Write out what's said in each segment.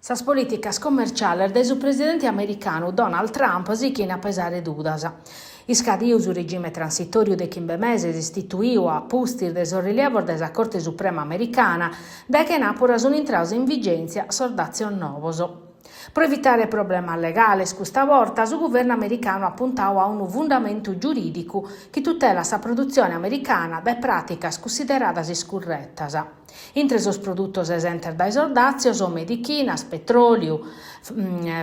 Sas polìticas commerciales de su presidente americanu Donald Trump sichin a pesare dudas. Iscadiu su regime transitòriu de chimbe meses istituiu a pustis de sos rilievos de sa Corte Suprema americana, dae chenàpura sunt intrados in vigèntzia sos dàtzios novos. Pro evitare problemas legales custa borta su guvernu americanu at puntadu a unu fundamentu giurìdicu chi tutelat sa produtzione americana dae pràticas cussideradas iscurretas. Intre sos produtos esentes dae sos dàtzios, medichinas, petròliu,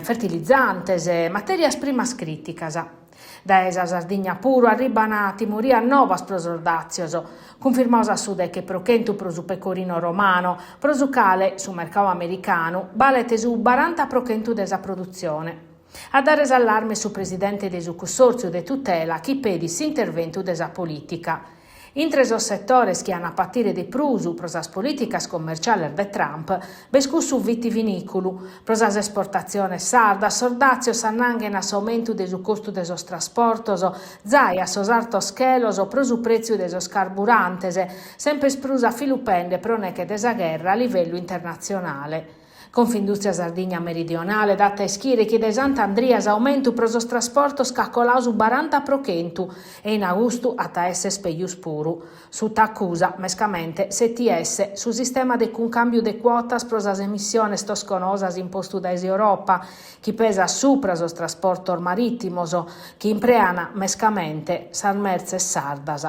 fertilizantes, matèrias primas crìticas. Dae sa Sardigna puru arribant timorias novas pro sos dàtzios, cunfirmados a su 10% pro su pecorino romano, pro su cale su mercadu americanu balet su 40% de sa produtzione. A dare s'allarme su presidente de su Cussòrtziu de tutela chi pedit s'interventu de sa polìtica. Intre sos setores chi an a patire de prus pro sas polìticas commerciales de Trump b'est cussu vitivinìculu. Pro sas esportatziones sardas sos dàtzios s'annanghen a s'aumentu de su costu de sos trasportos, zai a sos artos chelos pro su prètziu de sos carburantes, semper prus afilupende pro neche de sa gherra a livellu internatzionale. Confindustria Sardigna Meridionale dat a ischire chi dae Sant'Andria s'aumentu pro sos trasportos ch'at coladu su 40% e in austu at a esser pejus puru. Suta acusa, mescamente, s'ETS, su sistema de cuncàmbiu de cuotas pro sas emissiones tosconosas impostu dae s'Europa, chi pesat supra sos trasportos marìtimos, chi imprean mescamente sas mertzes sardas.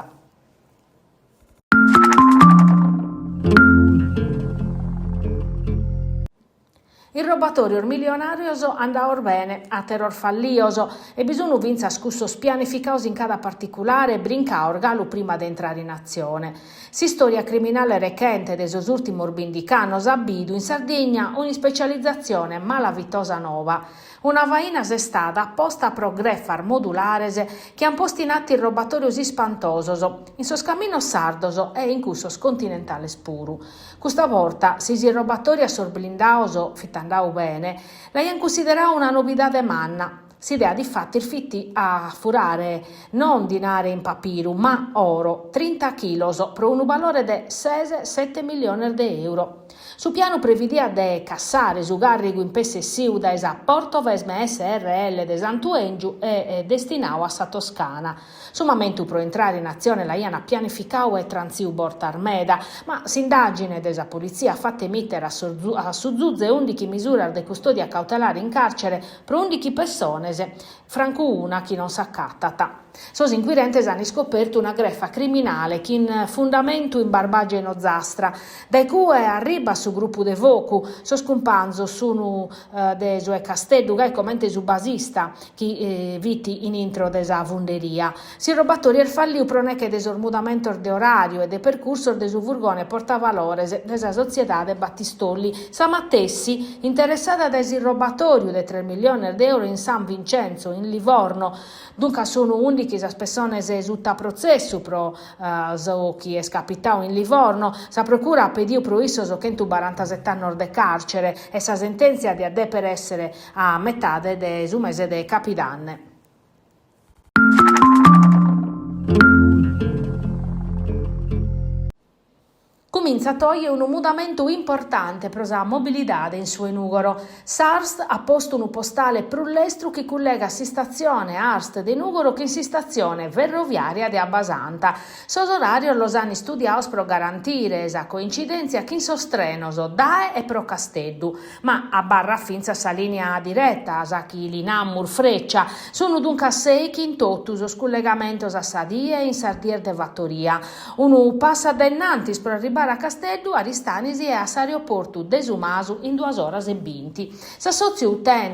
Irrobatòrios milionàrios andados bene, àteros fallios, e bi sunt fintzas cussos pianificados in cada particulare e brincados galu prima de intrare in atzione. S'istòria criminale rechente de sos ùrtimos bìndich'annos at bidu in Sardigna un'ispecializatzione malavitosa nova, Una faina sestada aposta pro grefas modulares chi an postu in atu irrobatòrios ispantosos in sos caminos sardos e in cussos continentales puru. Custa borta, si s'irrobatòriu a sos blindados fit andadu bene, l'aian cunsideradu una novidade manna. S'idea difatis fit a furare non dinare in papiru, ma oro, trinta chilos, pro unu balore de ses, sete milliones de euro. Su pianu previdiat de cassare su càrrigu in pessu essiu dae sa Portovesme SRL de Santu 'Èngiu e destinadu a sa Toscana. Su mamentu pro intrare in atzione l'aiant pianificadu e trantziu bortas meda, ma s'indàgine de sa politzia at fatu emìtere a su zuze ùndighi misuras de custòdia cautelare in càrcere pro ùndighi pessones, francu una chi non s'acatat. Sos inquirentes an iscopertu una grefa criminale chin fundamentu in Barbagia in Ozastra. Dae cue arribat su grupu de focu, sos cumpanzos sun de su 'e Casteddu gai comente su basista chi fit in intro de sa funderia. S'irrobatoriu est falliu pro neche de sos mudamentos de orariu e de percursos de su furgone portavalores de sa sotziedade Battistolli, sa matessi interessada dae s'irrobatoriu de tres milliones de euro in San Vincenzo, in Livorno. Duncas sun ùndighi sas pessones suta protzessu pro su chi est capitadu in Livorno. Sa procura at pediu pro issos chentubarantasete annos de càrcere e sa sentèntzia diat dèpere èssere a metade de su mese de capidanne. Cumintzat oje unu mudamentu importante pro sa mobilidade in su 'e Nùgoro. S'Arst at postu unu postale prus lestru chi cullegat s'istatzione Arst de Nùgoro chin s'istatzione ferroviària de Abbasanta. Sos oràrios los an istudiados pro garantire sa coincidèntzia chin sos trenos dae e pro Casteddu. Ma abarrat fintzas sa lìnia direta, sa chi li namus Freccia. Sunu duncas sèichi in totu sos cullegamentos a sa die e in sas dies de fatoria. Unu passu a dae innantis pro arribbare a Casteddu, Aristanis e a s'aeroportu de Su Masu in duas oras e binti. S'assòtziu tenet.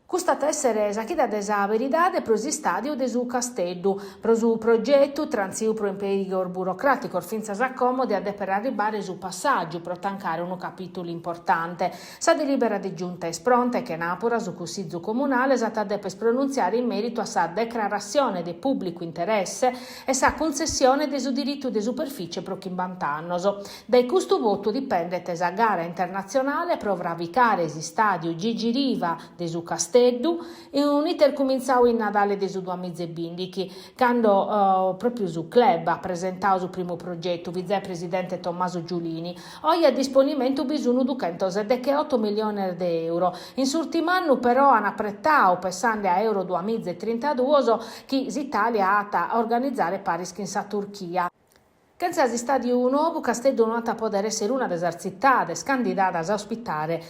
Custa at a èssere sa chida de sa beridade pro s'istàdiu de su Casteddu. Pro su progetu, trantziu pro impèigos burocràticos fintzas a como, diat dèpere arribbare su passàgiu pro tancare unu capìtulu importante. Sa delìbera de giunta est pronta e chenàpura su Cussizu Comunale s'at a dèpere pronuntziare in mèritu a sa decrarassione de pùblicu interesse e sa cuntzessione de su diritu de superfìcie pro chimbant'annos. Dae custu votu dipendet sa gara internatzionale pro fravicare s'istàdiu Gigi Riva de su Casteddu. Casteddu, un'iter cumintzau in Nadale de su duamiza e bindichi, cando pròpiu su club at presentau su primu progetu, fit zai presidente Tommaso Giulini. Oje a disponimentu bi sun duchentos e decheoto miliones de euro. In s'ùrtimu annu però an apretau, pessande a Euro duamiza e trintaduos, chi s'Itàlia at a organizare paris chin sa Turchia. Chentza s'istàdiu nou, Casteddu no at a pòdere èssere una de sas tzitades candidadas a ospitare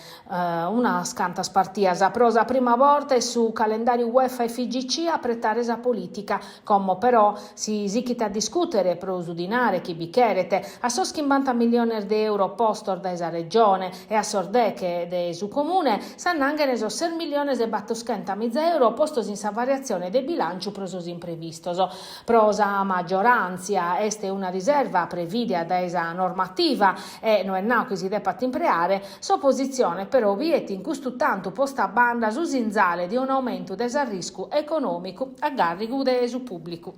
unas cantas partias. Pro sa prima borta est su calendàriu Uefa e FIGC a apretare sa polìtica. Como però si sichit a discùtere pro su dinare chi bi cheret, a sos chimbanta milliones de euro postos dae sa Regione e a sos deche de su Comune s'annanghene sos ses milliones e battoschentamiza euro postos in sa variatzione de bilànciu pro sos imprevistos. Pro sa magioràntzia est una riserva prevìdia dae sa normativa e no est nau chi si depat impreare, s'opositzione però biet in custu tantu postu a banda su sinzale de un'aumentu de s'arriscu econòmicu a gàrrigu de su pùblicu.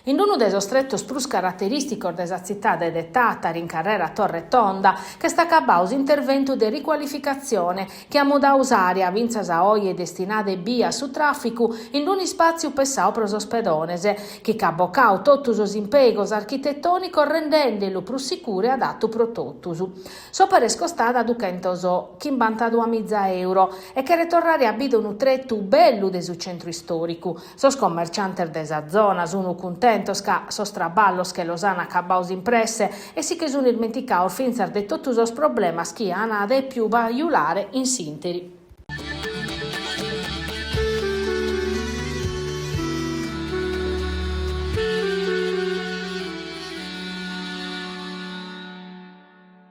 In unu de sos tretos prus caraterìsticos de sa tzitade de Tàtari, in carrera Torre Tonda, ch'est acabadu s'interventu de ricualificatzione chi at mudadu s'àrea, fintzas a oje destinada ebbia a su tràficu, in unu ispàtziu pessadu pro sos pedones, chi ch'at bocadu totu sos impèigos architetònicos rendende·lu prus sicuru e adatu pro totus. S'òpera est costada duchentos chimbantaduamiza euro e cheret torrare a bida unu tretu bellu de su centru istòricu. Sos commerciantes de sa zona sunu cuntentos ca sos traballos che los an acabados in presse e si che sun ismenticados fintzas de totu sos problemas chi an dèpiu bajulare in s'ìnteri.